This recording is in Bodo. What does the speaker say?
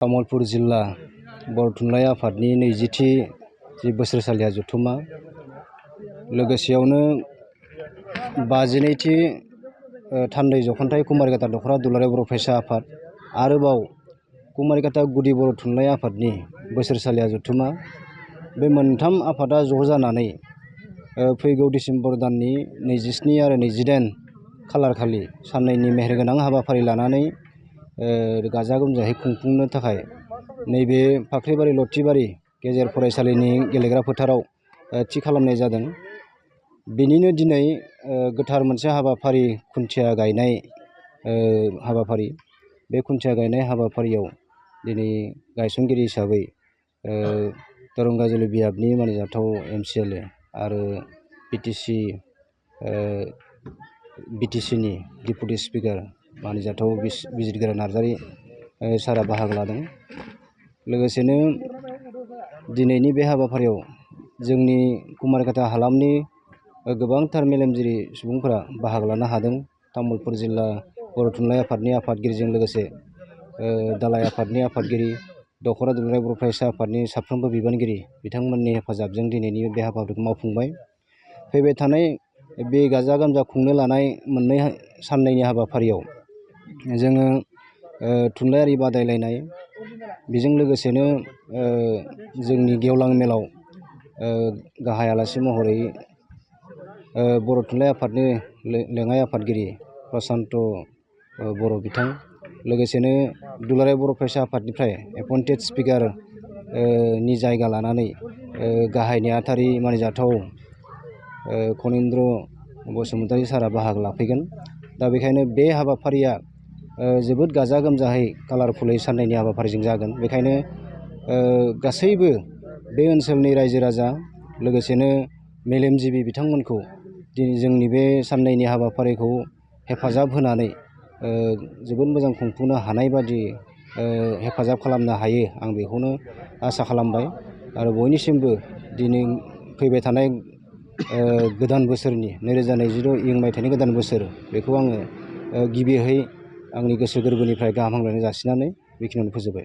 तामुलपुर जिल्ला बर' थुनलाइ आफादनि 20थि जि बोसोरसालिया जथुमा लोगोसेयावनो 52थि थान्दै जख'न्थाइ कुमारिघाटा दख'रा दुलाराय बर' फरायसा आफाद आरोबाव कुमारिघाटा गुदि बर' थुनलाइ आफादनि बोसोरसालिया जथुमा बे मोनथाम आफादा ज' जानानै फैगौ डिसेम्बर दाननि 27 आरो 28 खालार खालि साननैनि मेहेरगोनां हाबाफारि लानानै गाजा गोमजायै खुंफुंनो थाखाय नैबे फाख्रिबारि लथिबारि गेजेर फरायसालिनि गेलेग्रा फोथाराव थि खालामनाय जादों। बेनिनो दिनै गोथार मोनसे हाबाफारि खुन्थिया गायनाय हाबाफारि बे खुन्थिया गायनाय हाबाफारियाव दिनै गायसनगिरि हिसाबै दरंगाजुलि बियाबनि मानिजाथाव MCLA आरो BTCनि डिपुटि स्पिकार मानिजाथाव बिजिरगोरा नार्जारि सारा बाहागो लादों। लोगोसेनो दिनैनि बे हाबाफारियाव जोंनि कुमारिघाटा हालामनि गोबांथार मेलेमजिबि सुबुंफोरा बाहागो लानो हादों। तामुलपुर जिल्ला बर' थुनलाइ आफादनि आफादगिरिजों लोगोसे दालाइ आफादनि आफादगिरि दख'रा दुलाराय बर' फरायसा आफादनि साफ्रोमबो बिबानगिरि बिथांमोननि हेफाजाबजों दिनैनि बे हाबाफारिखौ मावफुंबाय। फैबाय थानाय बे गाजा गोमजा खुंनो लानाय साननैनि हाबाफारियाव जोङो थुनलाइयारि बादायलायनाय बेजों लोगोसेनो जोंनि गेवलां मेलाव गाहाय आलासि महरै बर' थुनलाइ आफादनि लेङाइ आफादगिरि प्रसान्त बर' बिथां लोगोसेनो दुलाराय बर' फरायसा आफादनिफ्राय एपइन्टेड स्पिकार नि जायगा लानानै गाहाय नेहाथारि मानिजाथाव खनिन्द्र बसुमतारी सारा बाहागो लाफैगोन। दा बेखायनो बे हाबाफारिया जोबोद गाजा गोमजायै कालारफुलै साननैनि हाबाफारिजों जागोन। बेखायनो गासैबो बे ओनसोलनि रायजो राजा लोगोसेनो मेलेमजिबि बिथांमोनखौ दिनै जोंनि बे साननैनि हाबाफारिखौ हेफाजाब होनानै जोबोद मोजां खुंफुंनो हानाय बादि हेफाजाब खालामनो हायो आं बेखौनो आसा खालामबाय। आरो बयनिसिमबो दिनै फैबाय थानाय गोदान बोसोरनि 2026 इं मायथाइनि गोदान बोसोर बेखौ आङो गिबियै आंनि गोसो गोरबोनिफ्राय गाहाम हामलायनाय जासिनानै बेखिनियावनो फोजोबबाय।